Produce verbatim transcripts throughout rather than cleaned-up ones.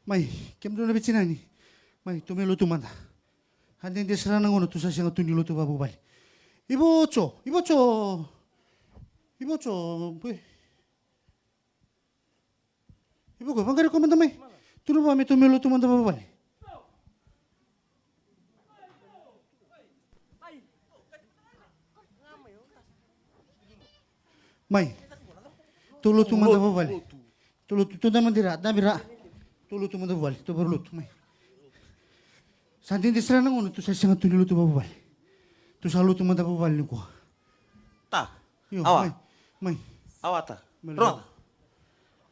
Mai, kemudou na veitinani. Mai, tou mai lotu mada. A dede sara na gauna tou sa sega tu ni lotu vakavuvale. Ivoco, ivoco. Ivoco, boi. Ivoco, vaqari koya mada mai. Tou na vaka me tou mai lotu mada vakavuvale. Mai. Tou lotu mada vakavale. Tou lotu, tou da mada i ra, da mai ra. Tou lotu mada vakavale, tou vakarau lotu, mai. Sa dede sara na gauna tou sa sega tu ni lotu vakavuvale. Tou sa lotu mada vakavuvale nikua. Ta. Io, awa. Mai, mai. Awa ta. Mai, rogoca.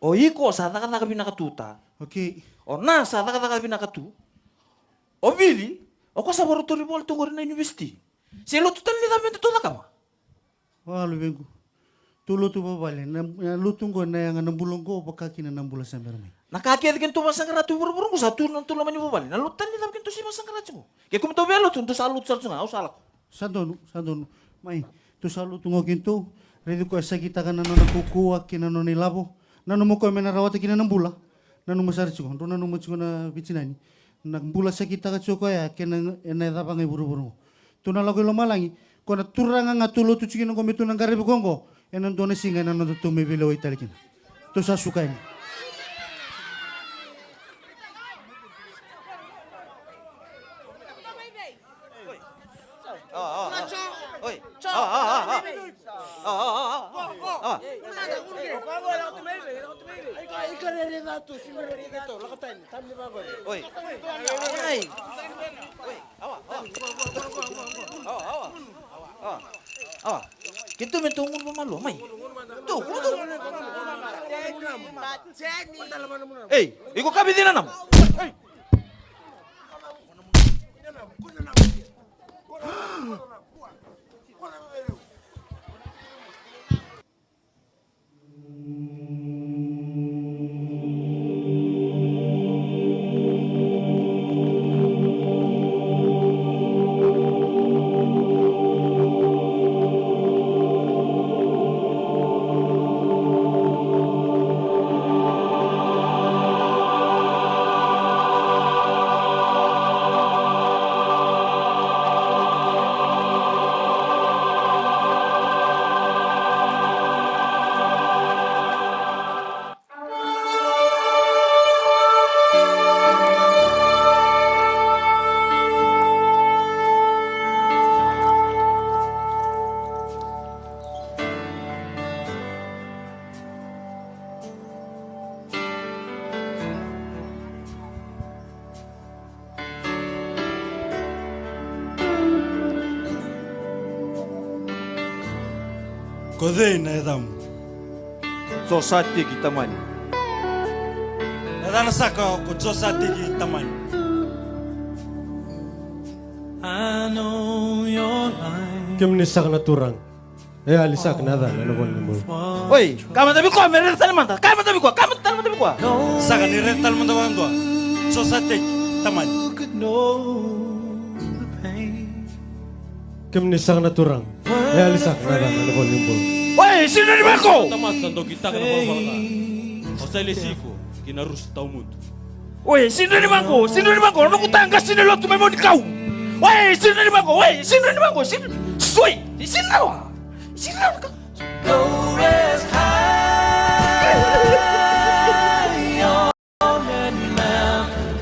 O iko sa cakacaka vinaka tu ta. Okei. O Na sa cakacaka vinaka tu. O Vili, o koya sa vakarautaki vola tu qori na univesiti. Se lotu tale ni cava me datou cakava? Wa luvequ. Tou lotu vakavale, na, na lotu qo, na yaga na bula qo, vaka kina na bula sa bera mai. Na ka kece kedatou vakasaqara tu vuravura qo sa tu na tou loma ni vuvale. Na lotu tale ni cava kedatou se vakasaqara tiko. Ke kua me tou via lotu, tou sa lotu sara tu ga, au sa lako. Sa donu, sa donu. Mai, tou sa lotu qo kedatou. Raici koya sa kitaka na nona kaukauwa kei na nona ilavo. Nanuma koya me na rawata kina na bula. Nanuma sara tiko, drau nanuma tiko na veitinani. Na bula sa kitaka tiko koya, kei na, ena yacova ga i vuravura qo. Tou na lako i lomalagi, ko na turaga ga tou lotu tiko kina qo me tou na qaravi koya qo, ena dua na siga ena noda tou mai veilewai tale kina. Tou sa suka yani. Oi. Ai. Oi. Awa, awa. Awa, awa. Awa. Awa. Keitou me tou gunu vakamalua, mai. Tou, tou. Ei, iko ka vei cina nama. Ei. Ko cei na yacamu? Josateki Tamani. Na yacana saka ko Josateki Tamani. Kemuni saka na turaga. E yali saka na yacana ena ivola ni bula. Oi, ka mada vei koya me raica tale mada, ka mada vei koya, ka mada tale mada vei koya. Saka ni raica tale mada vakadua. Josateki Tamani. Kemuni saka na turaga. E yali saka na yacana ena ivola ni bula. Oi, sega ni vako. Tamata sa doki taka na valavala ga. O sa lesi iko ki na rusa tawamudu. Oi, sega ni vako, sega ni vako, noqu taqa sega ni lotu mai Maunikau. Oi, sega ni vako, oi, sega ni vako, sega ni. Soi, sega ni rawa. Sega ni rawa. Go rest high on that mountain.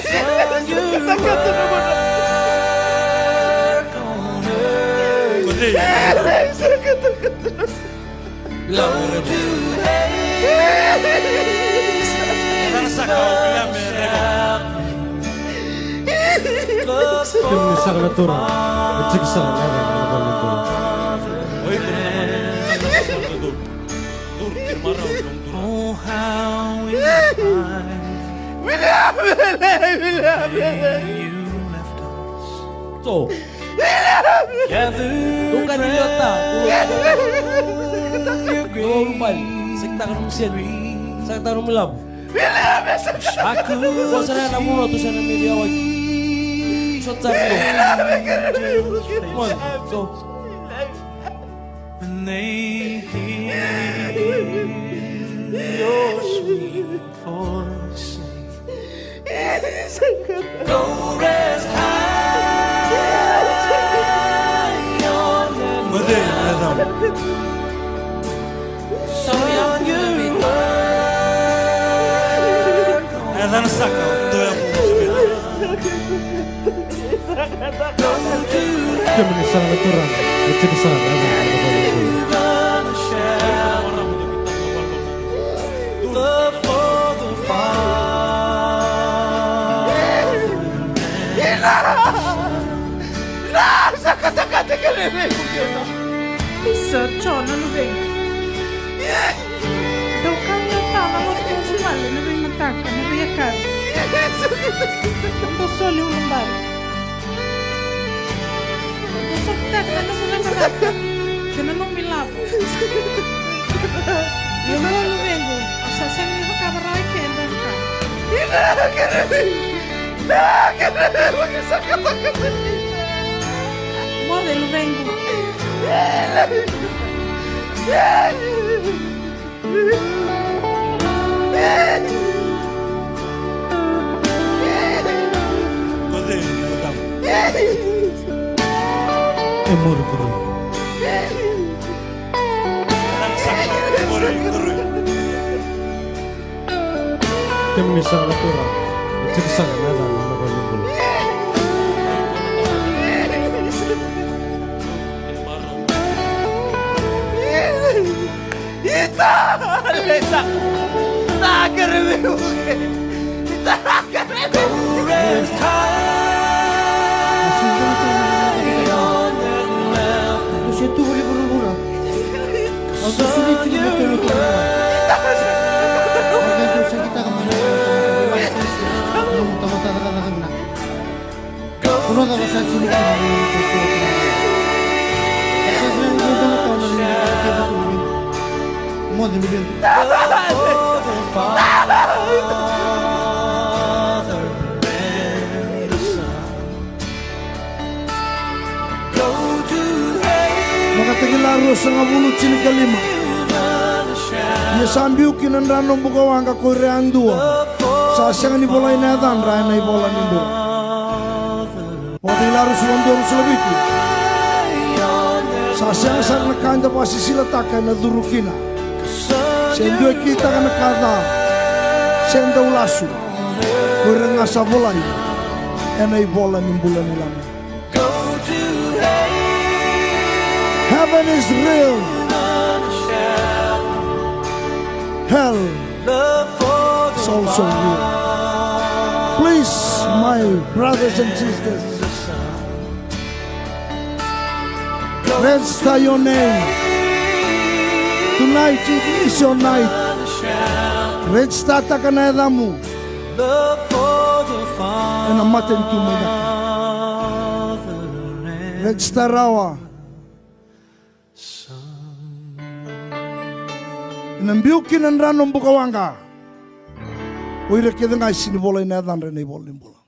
Son, you work on earth. Low to hell. Kemuni saka na turaga. E tiki saka na turaga. Oi, turaga. Duru, duru, duru, duru. Oh, how we cry. William, William, William, William. You left us. So. Gathered. Tukani liota. Round your grave. Saka taka nomu seni. Saka taka nomu lavo. William, William. Shaku. Ko sa na muno tu sa na miri awai. So tsari. Come on. So. When they hear your sweet Go rest high on that mountain. So young you were. Kemuni saka na Turaga, e tiko saka na Turaga. Love for the Father. Isa, Jona, luvequ. Dou kau ni o tala lotu vale na veimataka, na veiyakavi. Dou soli ulubale. Dou soli taka na nomu lekaleka kei na nomu ilavo. Ia mo luvequ, au sa sega ni vakavarai keda na ka. Moce luvequ. E muri kurui. Kemuni saka na Turaga, e tiko saka na yacana ena valenivolavola. Ita, lesa. Ita, kere veivuke. Ita, kere veivuke. Au se tu voli vuravura. Au se soli tu voli vuravura. Au se tu voli vuravura. Au se tu voli vuravura. Vakatakila ruasagavulu tinikalima. Ia sa biu ki na dra na bukawaqa ko ira yadua sa sega ni volai na yacadra ena ivola ni bula. Vakatakila ruasagavulu ka dua, ruasagavulu ka vitu. Sa sega sara na ka eda vakasisilataka ena curu kina, se dua e kitaka na ka ca, se dau lasu, ko ira ga sa volai ena ivola ni bula ni lama. Heaven is real. Hell is also real. Please, my brothers and sisters, register your name. Tonight is your night. Register taka na yacamu ena matanitu mai cake. Register rawa. Ena biu kina na dra na bukawaqa o ira kece ga e sega ni volai na yacadra ena ivola ni bula.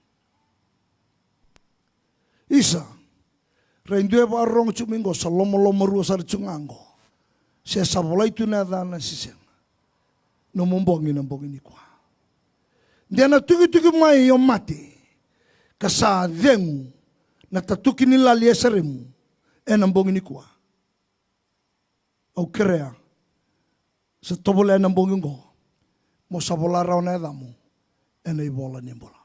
Isa, ra e dua e vakarorogo tiko mai qo, sa lomalomarua sara tiko ga qo, se sa volai tu na yacana se sega. Nomu bogi na bogi nikua. De na tukituki mai o mate, ka sa cegu na tatuki ni lali e saremu ena bogi nikua. Au kerea, sa tovolea na bogi qo, mo sa vola rawa na yacamu ena ivola ni bula.